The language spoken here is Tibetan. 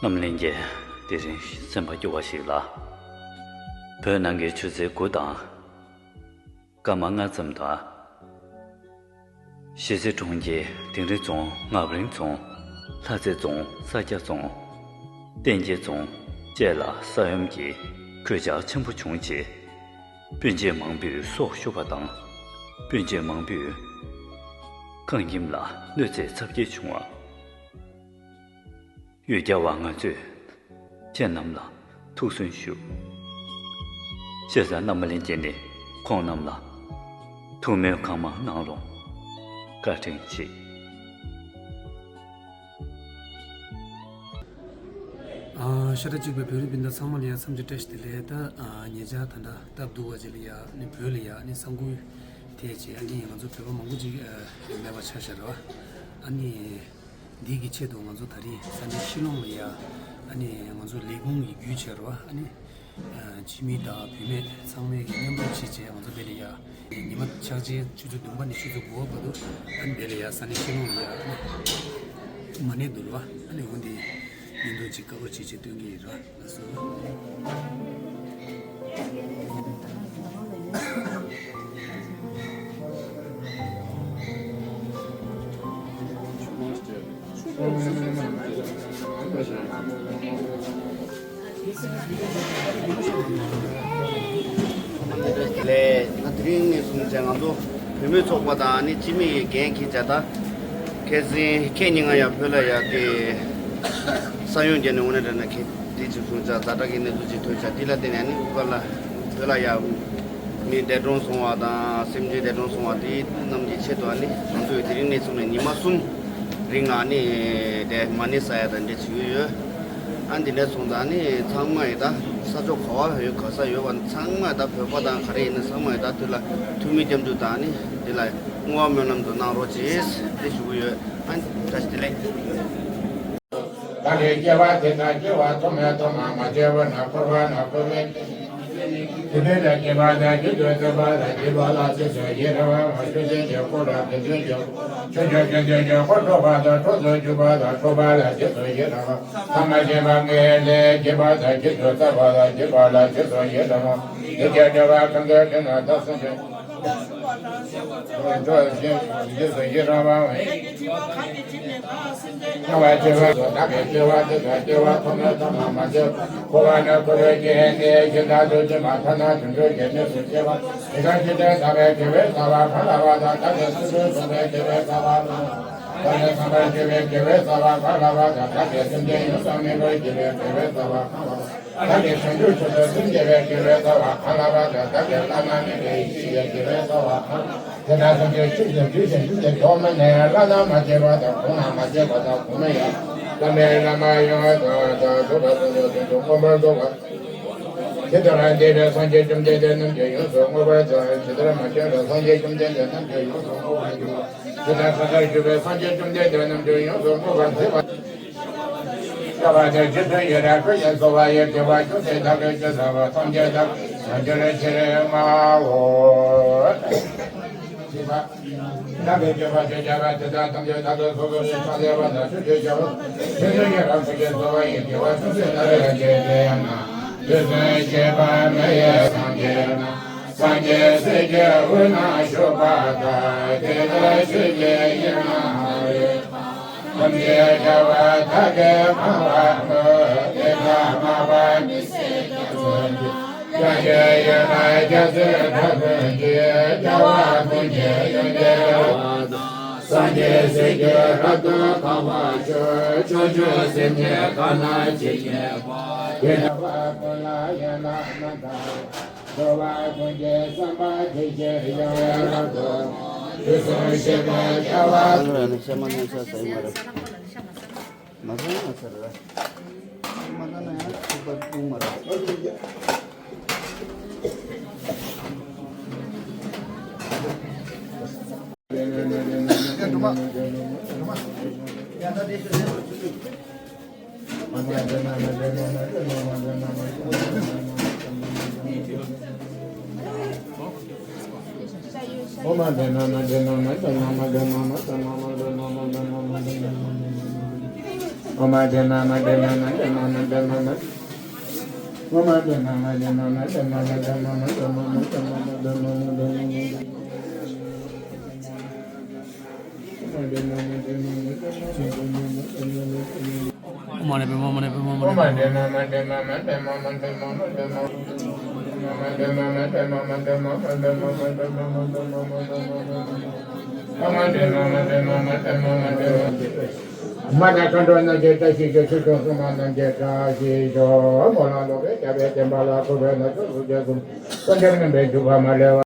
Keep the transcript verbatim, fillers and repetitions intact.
རྣམ་གླིང་རྒྱལ། དེ་རིང་སེམས་པ་སྐྱོ་བ་ཞིག་ལ། བོད་ནང་གི་ཆུ་ཚོད་དགུ་དང་སྐར་མ་ལྔ་ཙམ་དང་། གཞིས་རྩེ་གྲོང་ཁྱེར། དིང་རི་རྫོང་། ངག་རིང་རྫོང་། ལྷ་རྩེ་རྫོང་། ས་སྐྱ་རྫོང་། བསྟན་རྒྱས་རྫོང་བཅས་ལ་ས་ཡོམ་གྱི་གོད་ཆག་ཆེན་པོ་བྱུང་རྗེས། སྤུན་མཆེད་མང་པོས་སྲོག་ཤོར་བ་དང་། སྤུན་མཆེད་མང་པོས་ཁང་ཁྱིམ་ལ་གནོད་འཚེ་ཚབས་ཆེ་བྱུང་བ། ཡུལ་གྱར་བ་ང་ཚོས་ཁྱེད་རྣམས་ལ་ཐུགས་གསོ་ཞུ། བྱས་ཙང་རྣམ་གླིང་རྒྱལ་ནས་ཁོང་རྣམས་ལ་ཐུགས་སྨོན་གང་མང་གནང་རོགས། བཀའ་དྲིན་ཆེ། ཨ། ཤ་ཁྲག་གཅིག་པའི་བོད་རིགས་སྤུན་ཟླ་ཚང་མ་ལ་ཡང་འཚམས་འདྲི་བཀྲ་ཤིས་བདེ་ལེགས། ད་ཨ་ཉེ་ཆར་ད་ལྟ་སྟབས་སྡུག་པ་ཅིག་ལ་ཡ་ནི་བོད་ལ་ཡ་ནི་ས་འགུལ་ཐེབས་བྱས། ཨ་ནི་ང་ཚོ་བོད་པ་མང་པོ་ཅིག་ཨ་མེད་པ་ཆགས་བཞག་རེད་བ། ཨ་ནི་འདི་གི་ཆེད་དུ་ང་ཚོ་ད་རིང་ས་གནས་ཤི་ལོང་ལ་ཡ་ཨ་ནི་ང་ཚོ་ལས་ཁུངས་ཀྱི་བརྒྱུད་བྱས་རེད་བ། ཨ་ནི་ཨ་སྤྱི་མི་དང་བུད་མེད་ཚང་མས་མཉམ་རུབ་བྱས་བྱས་ང་ཚོ་འདི་ལ་ཡ་ཉི་མ་འཆར་ཅན་ཆུ་ཚོད་བདུན་པ་ནས་ཆུ་ཚོད་དགུ་པ་བར་དུ་ཨ་ནི་འདི་ལ་ཡ་ས་གནས་ཤི་ལོང་ལ་ཡ་ཨ་ནི་མ་ཎི་འདུག་རེད་བ། ཨ་ནི་འོ་འདི་བརྙན་ཐུང་ཅིག་བཀའ་བཀོད་བྱས་བྱས་སྟོན་གྱི་ཡིན་ར། ལགས་སོ། ལས་ང་དེ་རིང་ནས་བཟུང་བྱས་ང་ཚོ་བུད་མེད་ཚོགས་པ་དང་ནི་སྤྱི་མི་ཡི་འགན་འཁྱེར་བྱ་ད། ཁ་སང་ཁེ་ཉིན་ང་ཡང་བོད་ལ་ཡ་དེ་ས་ཡོམ་བརྒྱབ་ནས་འོ་ན་འདྲ་ན་ཁེ་དེ་ཅིག་བཟུང་བྱ་ཛ་དྲག་གི་གནས་ཚུལ་ཅིག་ཐོན་བྱ། དེ་ལ་བརྟེན་ནས་ནི་བོད་ལ་བོད་ལ་ཡ་མི་འདས་གྲོངས་སོང་བ་དང་སེམས་ཅན་འདས་གྲོངས་སོང་བ་དེ་རྣམས་ཀྱི་ཆེད་དུ་ཨ་ནི་ང་ཚོས་དེ་རིང་ནས་བཟུང་ནས་ཉི་མ་གསུམ་རིང་ཨ་ནི་དེ་མ་ཎི་བསགས་ཡ་དང་འབྲེལ་བྱེད་ཀྱི་ཡོད། ཨ་འདི་ནས་སོང་ཙང་ནི་ཚང་མ་ཡི་ད་ས་ཕྱོགས་ག་བ་ཡོད་ག་ས་ཡོད་པ་ཚང་མ་ད་བོད་པ་དང་ག་རེ་ཡིན་ན་ཚང་མ་ཡི་ད་དེ་ལ་ཐུགས་སྨོན་སྐྱབས་འཇུག་དང་ནི་དེ་ལ་བསྔོ་བ་སྨོན་ལམ་དུ་གནང་རོགས་གྱིས་དེ་ཞུ་གི་ཡོད། ཨ་བཀྲ་ཤིས་བདེ་ལེགས། བདག་གིས་སྐྱེ་བ་དེ་དག་སྐྱེ་བ་ཐོག་མེད་ཐོག་མ་མ་སྐྱེས་པ་ན་འཁོར་བ་ན་འཁོར་བའི། དེ་ལས་ཀྱང་སྐྱེ་བ་དང་སྐྱེ་འགྲོ་ཚེ་བ་དང་སྐྱེ་བ་ལ་རྗེས་སུ་ཡི་རང་བ་མ་ཆོས་ཅན་གྱི་འཁོར་དང་དེ་ཚུན་གྱི་ཆོས་ཅན་དེ་ཚུན་གྱི་འཁོར་འཁྲུགས་པ་དང་འཁྲུགས་སུ་འཇུག་པ་དང་འཁྲུགས་པ་ལ་རྗེས་སུ་ཡི་རང་བ། ཐ་མ་སྐྱེ་བ་ལྔའི་ལས་སྐྱེ་བ་དང་སྐྱེ་འགྲོ་ཚེ་བ་དང་སྐྱེ་བ་ལ་རྗེས་སུ་ཡི་རང་བ། དེ་སྐྱེ་འགྲོ་བ་ཀུན་ཏུ་སྐྱེ་ན་ད་སུ་འཇུག་རྗེས་སུ་ཡི་རང་བ། སྐྱེ་བ་སྐྱེ་བ་སུ་དག་གི་སྐྱེ་བ་དེ་དག་སྐྱེ་བ་ཐོག་མེད་ཐོག་མ་མ་སྐྱེས། འཁོར་བ་ན་འཁོར་བའི་སྐྱེ་གནས་ཀྱི་བདག་ཏུ་སྐྱེས་མ་ཐ་ན་དུད་འགྲོའི་སྐྱེ་གནས་སུ་སྐྱེ་བ། དེ་དག་སྐྱེ་ལྡན་ཟག་པའི་དགེ་བའི་རྩ་བ་གང་ལ་བ་དང་བདག་གི་སེམས་ཅན་བསམ་པའི་དགེ་བའི་རྩ་བ་གང་ལ་བ། བདག་གི་བསམ་པའི་དགེ་བའི་དགེ་བའི་རྩ་བ་གང་ལ་བ་དང་བདག་གི་སེམས་ཅན་ཡོངས་སུ་སྨིན་པའི་དགེ་བའི་དགེ་བའི་རྩ་བ་གང་ལ་བ། བདག་གིས་བྱང་ཆུབ་མཆོག་ཏུ་སེམས་བསྐྱེད་པའི་དགེ་བའི་རྩ་བ་གང་ལ་བ་དང་བདག་གིས་བླ་ན་མེད་པའི་ཡེ་ཤེས་ཀྱི་དགེ་བའི་རྩ་བ་གང་ལ་བ། དེ་དག་ཐམས་ཅད་ཆུད་ཟོས་འདུས་ཤིང་འདུས་ཏེ་གྲོགས་མེད་ནས་བླ་ན་མ་སྐྱེས་པ་དང་གོང་ན་མ་སྐྱེས་པ་དང་གོང་མ་ཡང་བླ་མའི་བླ་མ་ཡང་དག་དག་ཐུབ་པ་དང་དུ་མངོན་པར་རྫོགས་པ། དེ་ལྟར་འདས་པའི་སངས་རྒྱས་བཅོམ་ལྡན་འདས་རྣམས་ཀྱང་ཡོངས་སུ་བསྔོ་བར་བྱ། ཇི་ལྟར་མ་སྐྱེས་པའི་སངས་རྒྱས་བཅོམ་ལྡན་འདས་རྣམས་ཀྱང་ཡོངས་སུ་བསྔོ་བར་འགྱུར་བ། ཇི་ལྟར་ས་མཐར་བཞུགས་པའི་སངས་རྒྱས་བཅོམ་ལྡན་འདས་རྣམས་ཀྱང་ཡོངས་སུ་བསྔོ་བར་མཛད་པ། བསྐལ་པ་དེར་རྗེ་བཙུན་ཡི་རང་བསྐལ་བརྒྱར་འཚོ་བ་ཡི་བདེ་བ་ཅུང་ཟད་བདག་གིས་སྤྱོད་ཚར་བ་ཐམས་ཅད་བདག་གིས་བྱང་ཆུབ་ཕྱིར་བསྔོའོ། བདག་གིས་སྤྱོད་པ་ཆོས་བྱ་བ་དེ་དག་ཐམས་ཅད་བདག་གིས་ཚོགས་ཀྱི་ཕྱག་ལེན་པ་དང་ཆོས་སྤྱོད་བྱ་བ། ཆོས་སྤྱོད་ཀྱི་རང་བཞིན་གྱི་འཚོ་བ་ཡི་བདེ་བ་ཅུང་ཟད་བདག་གིས་སྤྱད་དེ་ཡང་ན། དུས་གསུམ་གཤེགས་པ་མི་ཡི་སངས་རྒྱས་རྣམས། སངས་རྒྱས་སྲས་ཀྱི་དབུས་ན་བཞུགས་པ་དག་དེ་ལྟར་ཆོས་ཀྱི་དབྱིངས་ན་ཡོད་པ། ཐམས་ཅད་རྒྱལ་བ་དག་གིས་གང་བ་བསྔོ། དེ་དག་སྨྲས་པ་མི་ཟད་རྒྱ་མཚོ་ཆེ། སྐྱབས་མཆོག་ཡོན་བདག་རྒྱ་མཚོའི་མཐའ་ཀུན་གྱི། རྒྱལ་བ་ཀུན་གྱི་ཡོན་ཏན་རབ་དང་། སངས་རྒྱས་སྲས་ཀྱི་རབ་ཏུ་གང་བར་གྱུར། ཕྱོགས་བཅུའི་སེམས་ཅན་གང་རྣམས་ཇི་སྙེད་པ། དེ་རྣམས་ཀུན་ལ་ཡོན་བདག་རྣམས་དང་། འགྲོ་བ་ཀུན་གྱི་བསམ་པ་དེ་བཞིན་ཡང་དག་ཏུ་བསྔོ། དུས་གསུམ་གཤེགས་པའི་རྒྱལ་བ། ཨ་ལ་ནི་ཤ་མ་ནི་ཤ་ཟ་ཡི་མ་རེད། མ་ཟ་ཡི་མ་ཟ་རེད། མ་ཟ་ན་ཡང་ཐུག་པ་སྤུངས་མ་རེད། མ་དང་མཁའ་འགྲོ་རྣམས་ཀྱི་བཀྲ་ཤིས་ཤོག་ཆོས་སྐྱོང་སྲུང་མ་རྣམས་ཀྱི་བཀྲ་ཤིས་ཤོག་སྨོན་ལམ་ལོ་ཀའི་རྒྱལ་བའི་བསྟན་པ་ལ་འཁོར་བའི་ནགས་ཚལ་དུ་རྒྱལ་ཀུན་དཀོན་མཆོག་རྣམ་པའི་སྤྱོད་པ་མ་ལུས་པ།